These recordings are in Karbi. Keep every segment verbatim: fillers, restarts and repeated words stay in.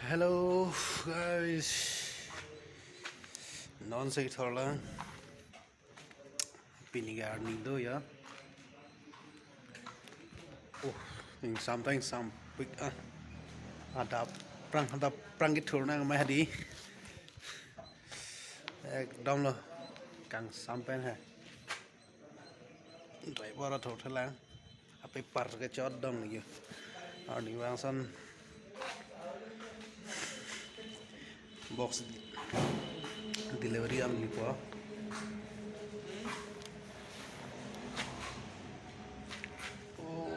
Hello guys. Non se thorlang. Pini ke arni do ya. Oh, ingsam ta ingsampik ah. Adap prang, adap prang kethur nang mai hadi. Ekdom lo. Kangsam pen he. Driver athothe lang. Ape par kechot dong lagi. Arnivang ason box delivery damji po. Oh.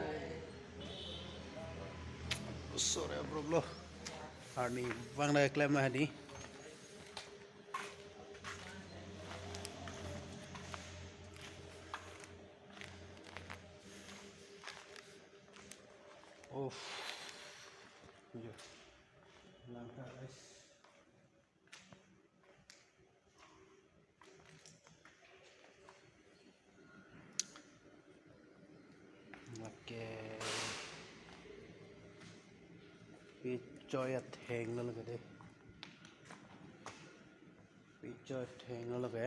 Sorry, bro, bro. Arnivang nangklem hadi. Oh. Iya. Langka, guys. Lake pechoi atheng lo lake de. Pechoi atheng lo lake.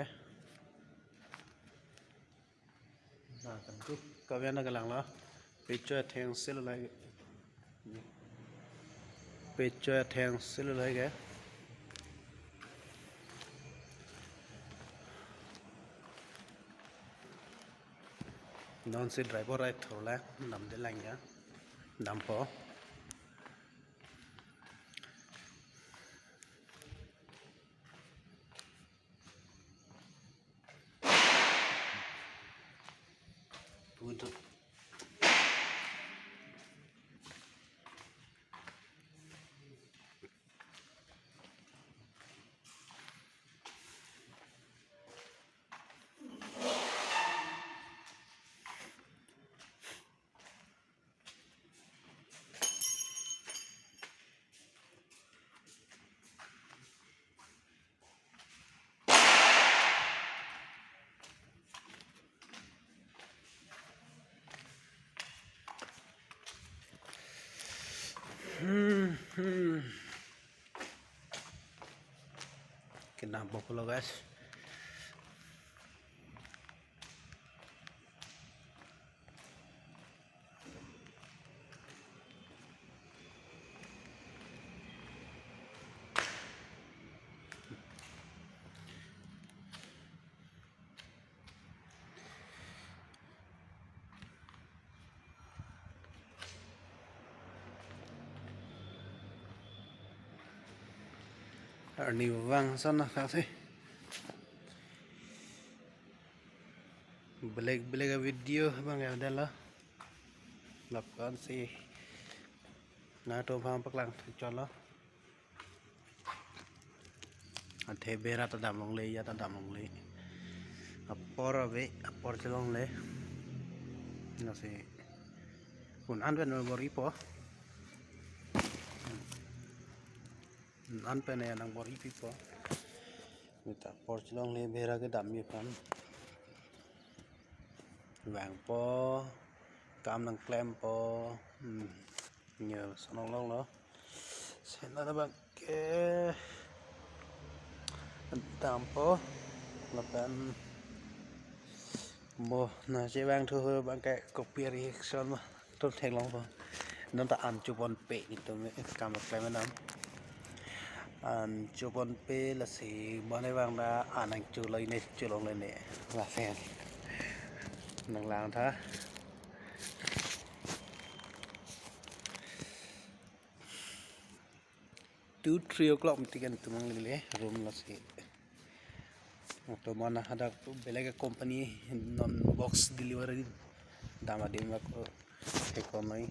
Na kan tu kavian na kelang lo. Pechoi atheng si lo lake. Pechoi atheng si lo lake. Non si driver rai thorlang, damde lang ya. Dampo. Punto. Hmm, hmm. Kedampo pulo, guys. Arnivang ason na kasi. Black black video abang ya udah lah. Lapuan si na to bang paklang chot lo. Athe bera ta dam longle, ya ta dam longle. Apor ave, apor chelongle. Lasi un-an pen bor-ipo. Un-an pen ya nang bor-ipipo. Mita apor chelongle bera kedamji aphan. Vangpo, kam nangklempo. Hmm. Nyo sonong long lo. Sena na bang ke dampo. Lapen mo na chevangthu bang ke copy reaction ma to theklongpo. Non ta an choponpe itum kam klem dam. An choponpe lasi bane bang da an nangcholo ne cholongle ne. Lasi nanglang tha. Two, three o'clock mati kan tumang lele room lasi. Auto mana hadak beleg company non box delivery dam adim lak theklong noi.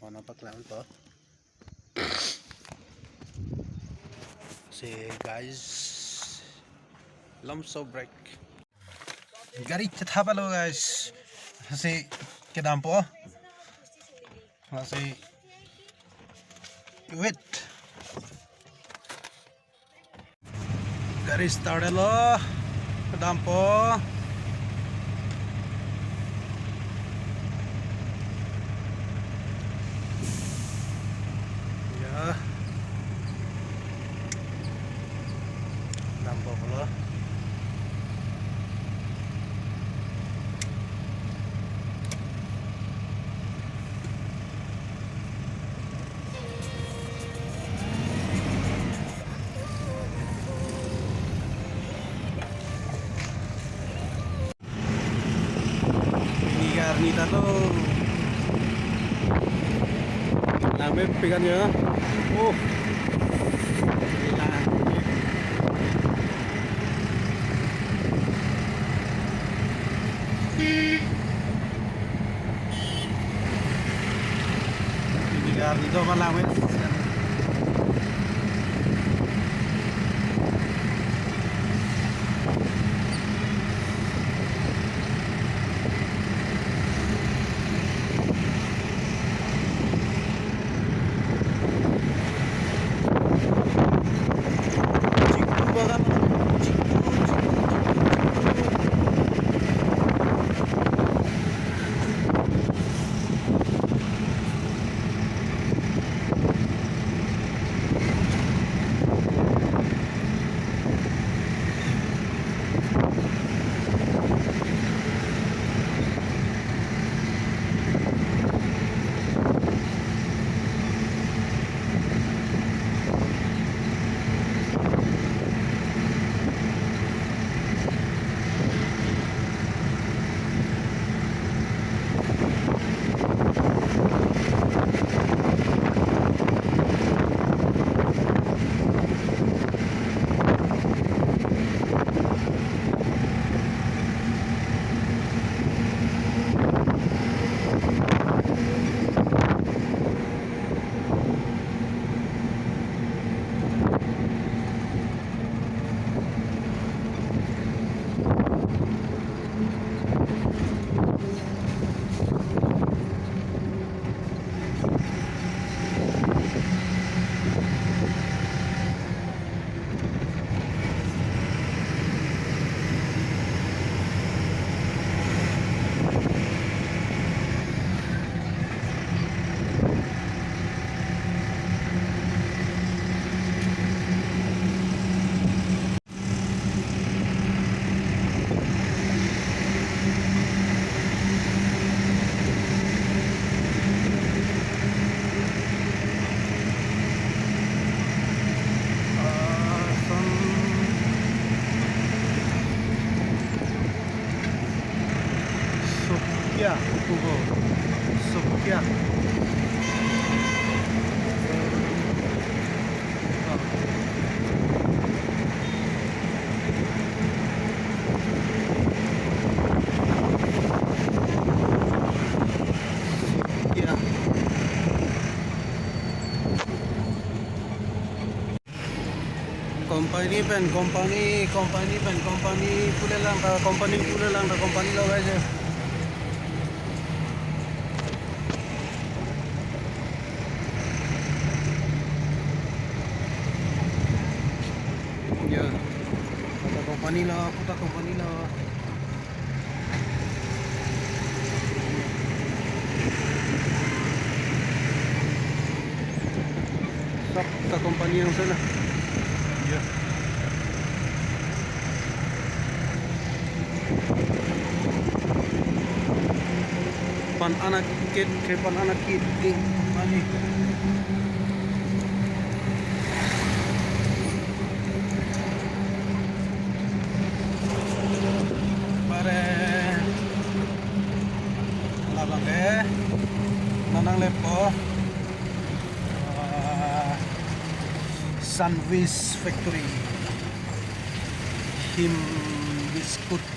Mana paklang to. Si guys, lamso break. Gari chetha palo guys. Si kedampo. Lasi wait. Gari start lo. Kedampo. Ya. Nita to. Langmepik an ya. Oh. Langmepik. Ini garni do malang wes. Sopia, kubo. Sopia. Ya. Company pen, company, company pen, company pulelang ta, company pulelang ta, company lo guys. Ya, kota company lo, kota company lo. Sok ta company yang sana. Ya. Pan anak kit, ke pan anak kit, ke company. Pare labang ke nanang lepo, ah, Sandwich Factory, him biscuit,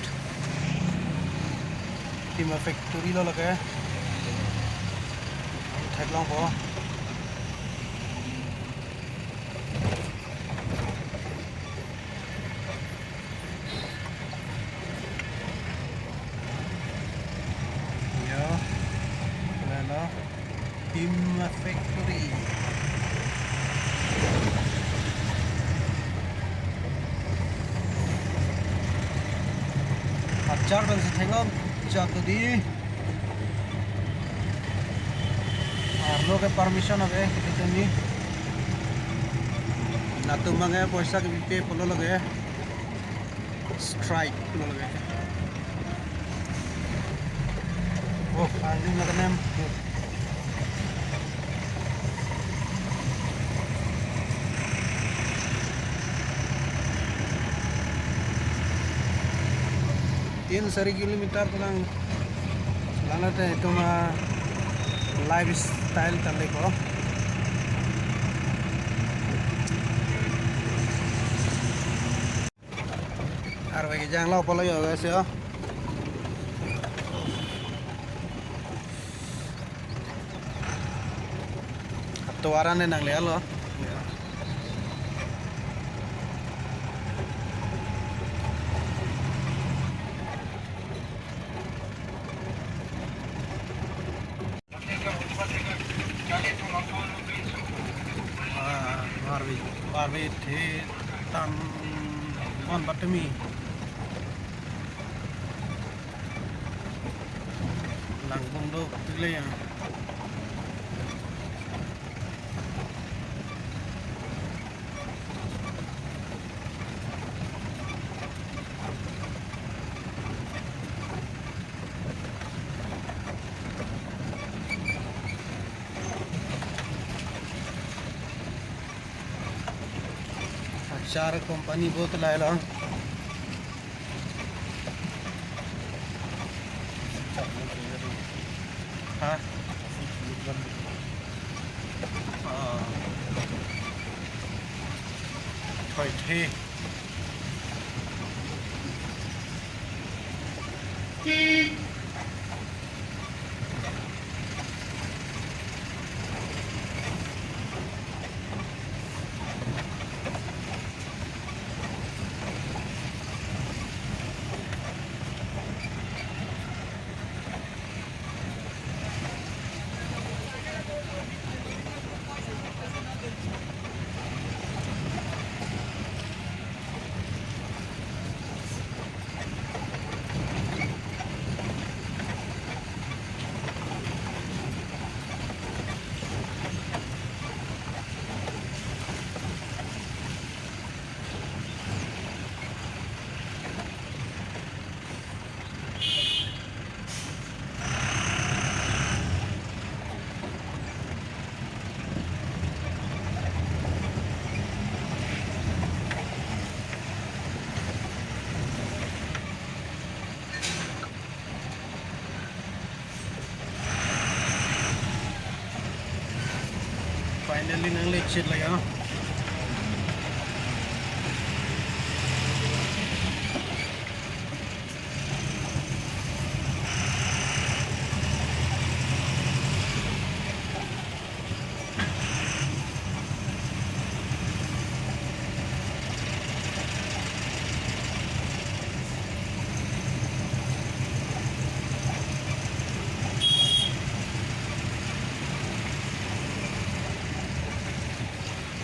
him factory lo lake, theklongpo. Yo, lalo, Him Factory. Achar pensi theklong, chak di. Arlo ke permission ave, kita ni. Latum abang ke poisa kepipe pulo lake. Strike pulo lake. Oh, anjing na kenem. Tin sari kilometer pulang. Lalo te itum a lifestyle tali ko. Arve kejang lo polo yo guys yo. Atovar an nang le alo. Ah, Barbie, Barbie the tam mon batumi. Lang bung do pile ya. Achar company boat lailo. Ha? Ah. Koi the. Finally nang le chit lagi, ah.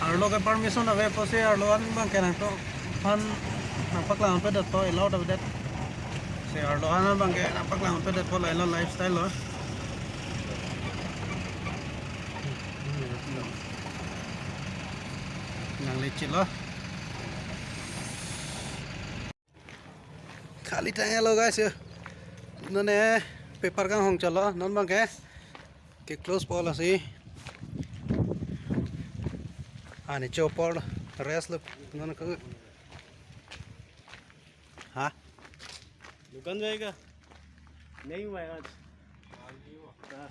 Arlo ke permission ave pusi arlo an abang ke nangtum aphan nangpaklang pedet po, allowed avedet. Si arlo an abang ke nangpaklang pedetpo, lailo lifestyle lo. Nang le chit lo. Khali tang lo guys yo. Non ne paper kanghong chotlo, non abang ke ke close po lasi. Ani chopor rest lo non ko. Ha? दुकान जाएगा? नहीं हुआ है आज। हाँ।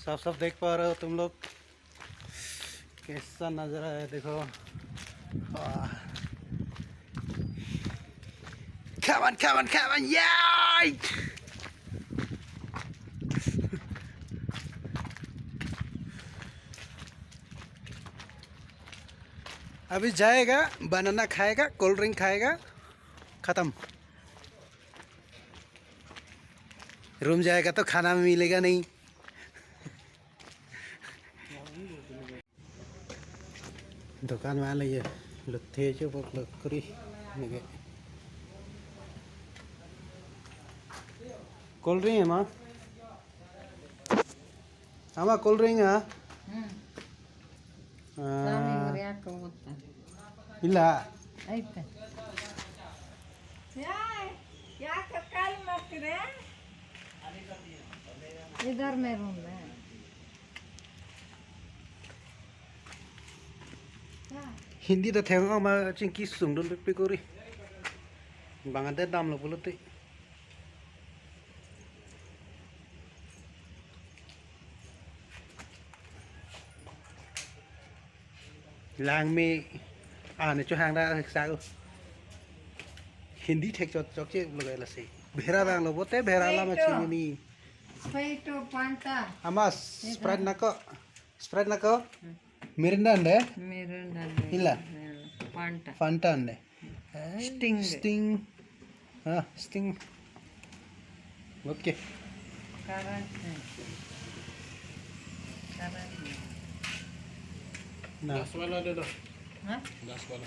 साफ साफ देख पा रहे हो तुम लोग, कैसा नजारा है, देखो। वाह। Come on, come on, come on, yeah! अभी जाएगा, banana खाएगा, cold drink खाएगा, खत्म। रूम जाएगा तो खाना मिलेगा नहीं। Dukan ma le ye, luthe chopok lo kuri nege. Cold drink hai ma? Ama cold drink ha? Hmm. Ah. Kami meriak ko mata. Ila. Aita. Ya, ya kakal makre. Idhar mein room hai. Hindi ta theng ama chingki sungdun pe kuri. Bangladesh damlo pulote. Langme. Ah, ne chohang da sa ko. Hindi thek chot chok che lo ga la si. Bhera bang lo bote bhera la ma Ito. Chimini. Ito Fanta. Amas, Ito. Sprite nangkok. Sprite nangkok. Hmm. Mirinda ande? Mirinda ande. Ila? Fanta. Fanta ande. Eh, Sting. Sting. Ah, Sting. Okay. Karat. Karat. Nah. Last one ada dah. Hah? Last one.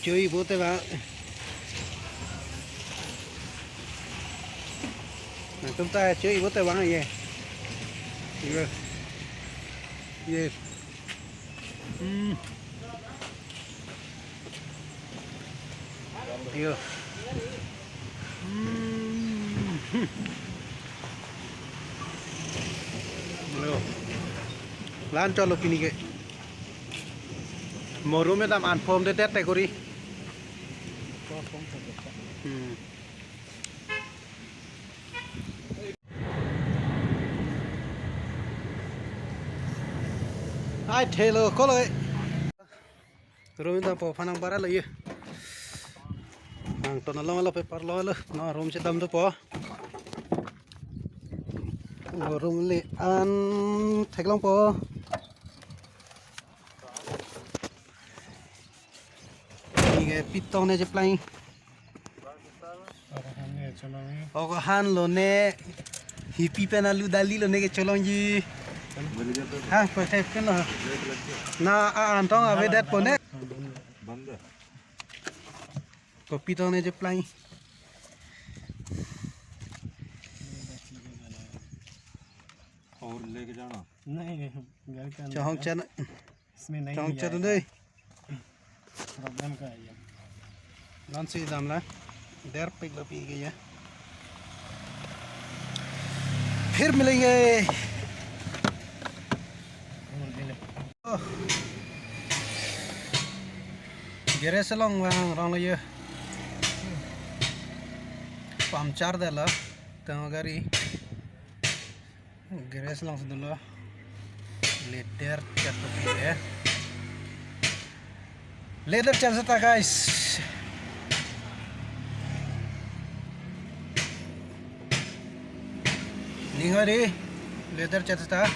Chui bote bang. Nah, tum ta chui bote bang ye. Ye. Ye. Hmm. Yo. Hmm. Yo. Lan cholo pini ke. Morum dam an phom de det te kori. Hmm. Ai thelo koloi. Room ta po phanang bara lo ye. Ang ton along lo paper lo lo. No room si dam do po. Room le an theklong po. Ni ke pitong ne je plang. Okohan lo ne hipi pen alu dali lo ne ke cholongji. Ha, ko thep pen lo. Na a antong ave det po ne. बंद है। Kopi tong ne je plang. और लेके जाना। नहीं, नहीं, घर के अंदर। Chong है। Chan. इसमें नहीं Chong लिया chan है। Dei. प्रॉब्लम का है ये। Non si dam la. Der pik lo pi ke ya. फिर मिलेंगे। Oh. Garage along vang rong lo ye. Puncture det lo. Tang gari. Garage along si dolo. Leather chat to ya. Leather chat seta guys. Ning hari leather chat seta.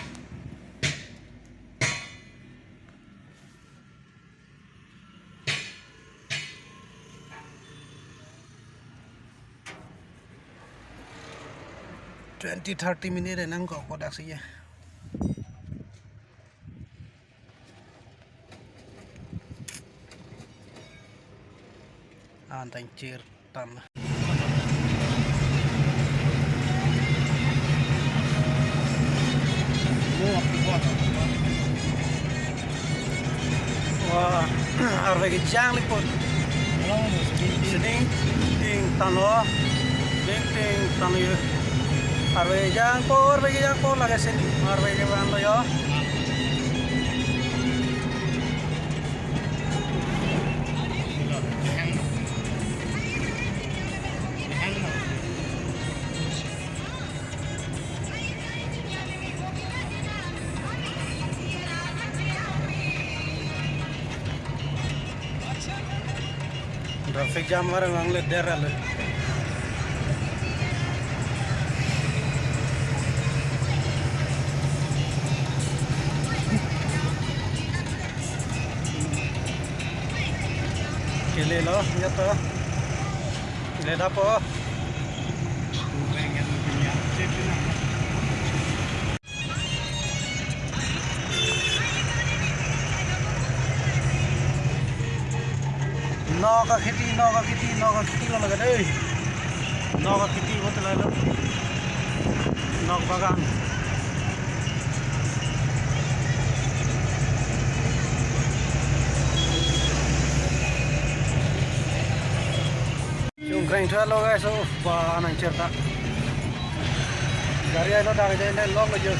Twenty thirty minute nangkok kodak si ya. An tang chir. Tan. Wah, arve kejang liput. Seding, ting tan lo. Ding ting tan lo. Arve kejang po, arve kejang po lake seding. Arve kejang lo yo. Traffic jam areng vang le der ale. Kele lo, ya to. Kele dapo. Nok akheti, nok akheti, nok akheti lo lagade. Nok akheti bote lalo. Nok bagan. Chungkreng tha lo guys, oh, ba nang cherta. Gari ailo dari jai nai long aja.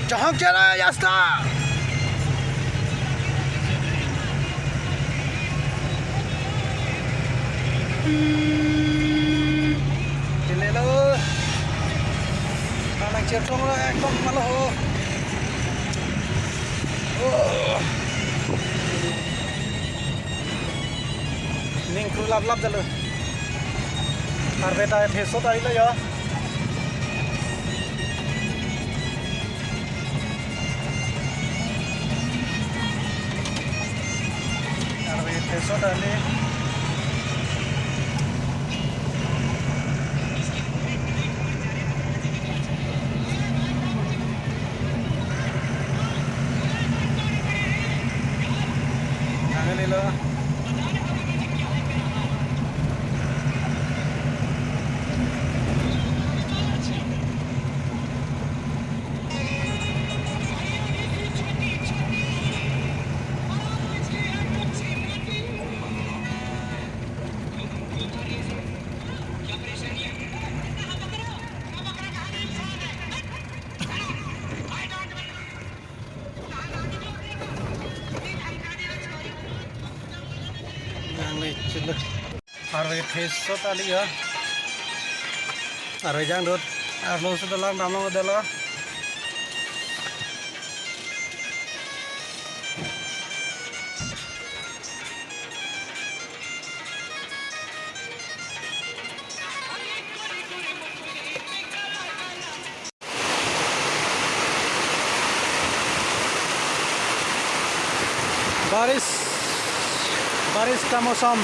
Chahang chera yasta. Chelelo. Tong lo ekdom malo ho. Oh. Ning kru lap lap jalo. Arve ta theso ta ilo yo. Arve theso ta le. Nangalilo. Nangle chelo. Arve theso ta le yo. Arve jangdut. Arlo sudah lang damlo delo. बारिश, बारिश का मौसम।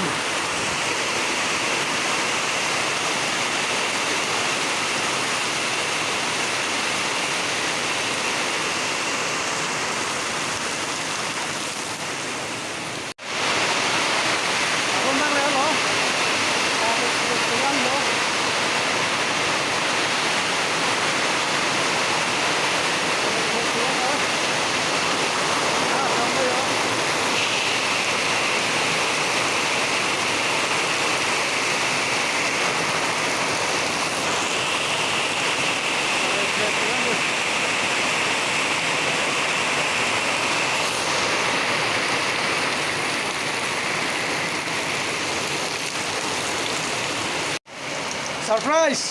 Surprise!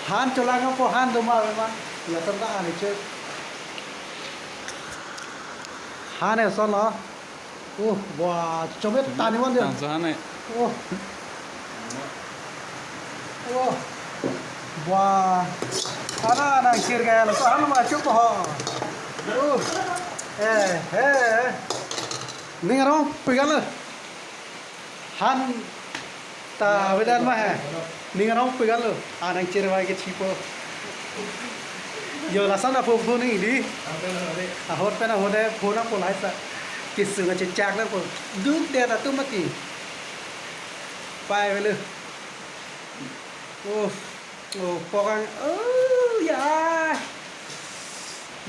Han cholangpo, han doma ave ma. Latum ta ani chek. Han e son lo. Oh, wah, chome tani mon dia. Tangsa han e. Oh. Oh. Wah. Ana nangkir gaya lo. Han ma chup ho. Oh. Eh, eh. Ning arong pegal lo. Han ta avedet ma he. Ning arong pegal lo. Anang chirwa ke chipo. Yo lason aphu phone ni di. Ahut pen ahut e phone nangpo lahai sa. Kesung achechak nangpo. Dukdet atum mati. Pai avelo. Oh, oh, pokang. Oh, ya.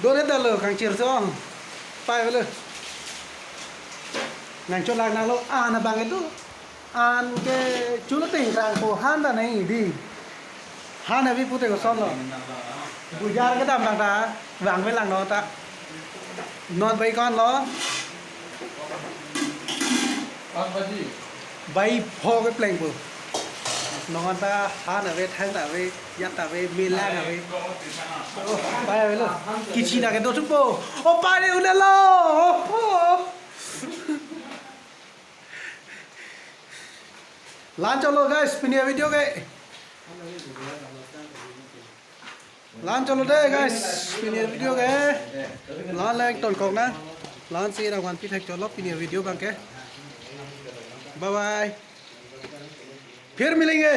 Dore dalo kangchir song. Pai avelo. Nangcholak nanglo, ah, na bang itu. Anke chulo ting krang ko han ta nai di. Han ave pute koson lo. Bujar kedam lang ta, vangve lang non ta. Non bai kon lo. Bai pho keplengpo. Non ta han ave, thang ta ave, yat ta ave, melang ave. Oh, pai avelo. Kichi na kedo chupo. Oh, pai le unelo. Oh, oh. La-an cholo guys, pini avideo ke. La-an cholo de guys, pini avideo ke. La-an le tonkok nang. La-ansi nangvanpi thek cholo pini avideo abang ke. Bye bye. फिर मिलेंगे.